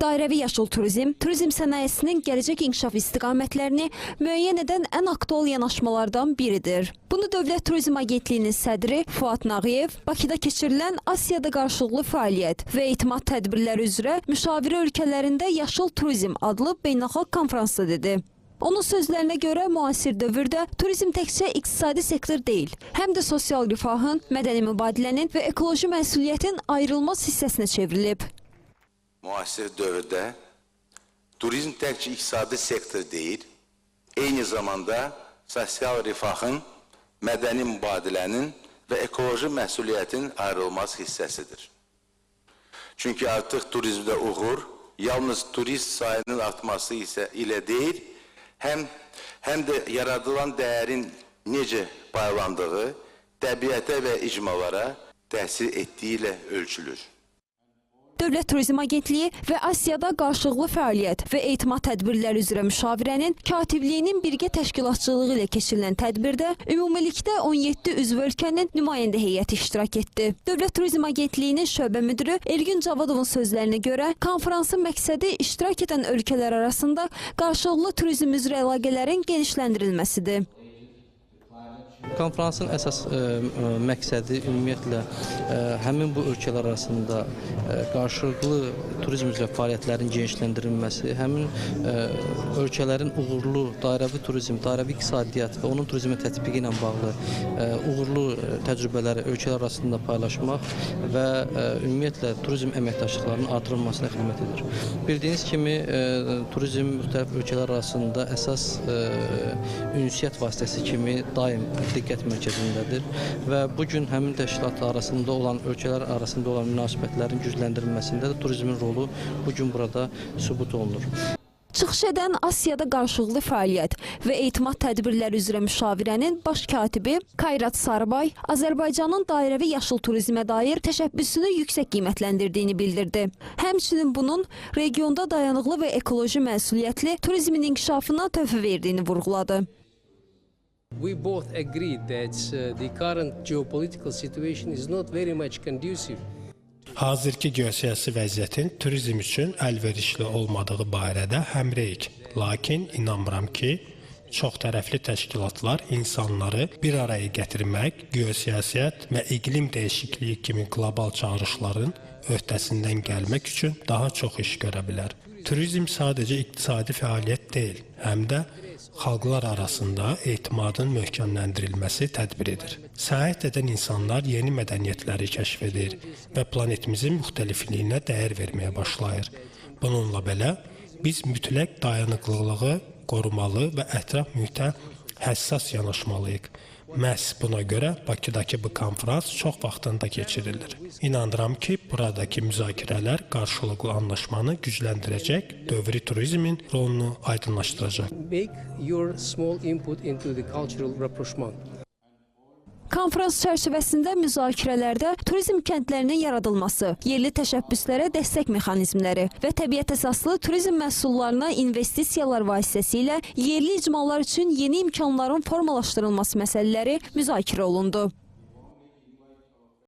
Dairəvi yaşıl turizm, turizm sənayesinin gələcək inkişaf istiqamətlərini müəyyən edən ən aktual yanaşmalardan biridir. Bunu Dövlət Turizm Agentliyinin sədri Fuad Nağıyev Bakıda keçirilən Asiyada qarşılıqlı fəaliyyət və etimad tədbirləri üzrə müşavirə ölkələrində yaşıl turizm adlı beynəlxalq konfransda dedi. Onun sözlərinə görə müasir dövrdə turizm təkcə iqtisadi sektor deyil, həm də sosial rifahın, mədəni mübadilənin və ekoloji məsuliyyətin ayrılmaz hissəsinə çevrilib. Müasir dövrdə turizm təkcə iqtisadi sektor deyil, eyni zamanda sosial rifahın, mədəni mübadilənin və ekoloji məsuliyyətin ayrılmaz hissəsidir. Çünki artıq turizmdə uğur yalnız turist sayının artması isə ilə deyil, həm də yaradılan dəyərin necə paylandığı, təbiətə və icmalara təsir etdiyi ilə ölçülür. Dövlət Turizm Agentliyi və Asiyada qarşılıqlı fəaliyyət və etimad tədbirləri üzrə müşavirənin katibliyinin birgə təşkilatçılığı ilə keçirilən tədbirdə ümumilikdə 17 üzv ölkənin nümayəndə heyəti iştirak etdi. Dövlət Turizm Agentliyinin şöbə müdiri Elgün Cavadovun sözlərinə görə, konfransın məqsədi iştirak edən ölkələr arasında qarşılıqlı turizm üzrə əlaqələrin genişləndirilməsidir. Konfransın əsas məqsədi ümumiyyətlə həmin bu ölkələr arasında qarşılıqlı turizm üzrə fəaliyyətlərin genişləndirilməsi, həmin ölkələrin uğurlu dairəvi turizm, dairəvi iqtisadiyyat və onun turizmə tətbiqi ilə bağlı uğurlu təcrübələri ölkələr arasında paylaşmaq və ümumiyyətlə turizm əməkdaşlıqlarının artırılmasına xidmət edir. Bildiyiniz kimi turizm müxtəlif ölkələr arasında əsas ünsiyyət vasitəsi kimi daim diqqət mərkəzindədir və bu gün həmin təşkilat arasında olan ölkələr arasında olan münasibətlərin gücləndirilməsində də turizmin rolu bu gün burada sübut olunur. Çıxış edən Asiyada qarşılıqlı fəaliyyət və etimad tədbirləri üzrə müşavirənin baş katibi Kayrat Sarıbay Azərbaycanın dairəvi yaşıl turizmə dair təşəbbüsünü yüksək qiymətləndirdiyini bildirdi. Həmçinin bunun regionda dayanıqlı və ekoloji məsuliyyətli turizmin inkişafına töhfə verdiyini vurğuladı. We both agreed that the current geopolitical situation is not very much conducive Hazırki geosiyasi vəziyyətin turizm üçün əlverişli olmadığı barədə həmrəyik. Lakin inanmıram ki, çoxtərəfli təşkilatlar insanları bir araya gətirmək, geosiyasət və iqlim dəyişikliyi kimi qlobal çağırışların öhdəsindən gəlmək üçün daha çox iş görə bilər. Turizm sadəcə iqtisadi fəaliyyət deyil, həm də xalqlar arasında etimadın möhkəmləndirilməsi tədbiridir. Səyahət edən insanlar yeni mədəniyyətləri kəşf edir və planetimizin müxtəlifliyinə dəyər verməyə başlayır. Bununla belə, biz mütləq dayanıqlılığı qorumalı və ətraf mühitə həssas yanaşmalıyıq. Məhz buna görə Bakıdakı bu konfrans çox vaxtında keçirilir. İnanıram ki, buradakı müzakirələr qarşılıqlı anlaşmanı gücləndirəcək, dövri turizmin rolunu aydınlaşdıracaq. Make your small input into the cultural rapprochement. Konfrans çərçivəsində müzakirələrdə turizm kəndlərinin yaradılması, yerli təşəbbüslərə dəstək mexanizmləri və təbiət əsaslı turizm məhsullarına investisiyalar vasitəsilə yerli icmallar üçün yeni imkanların formalaşdırılması məsələləri müzakirə olundu.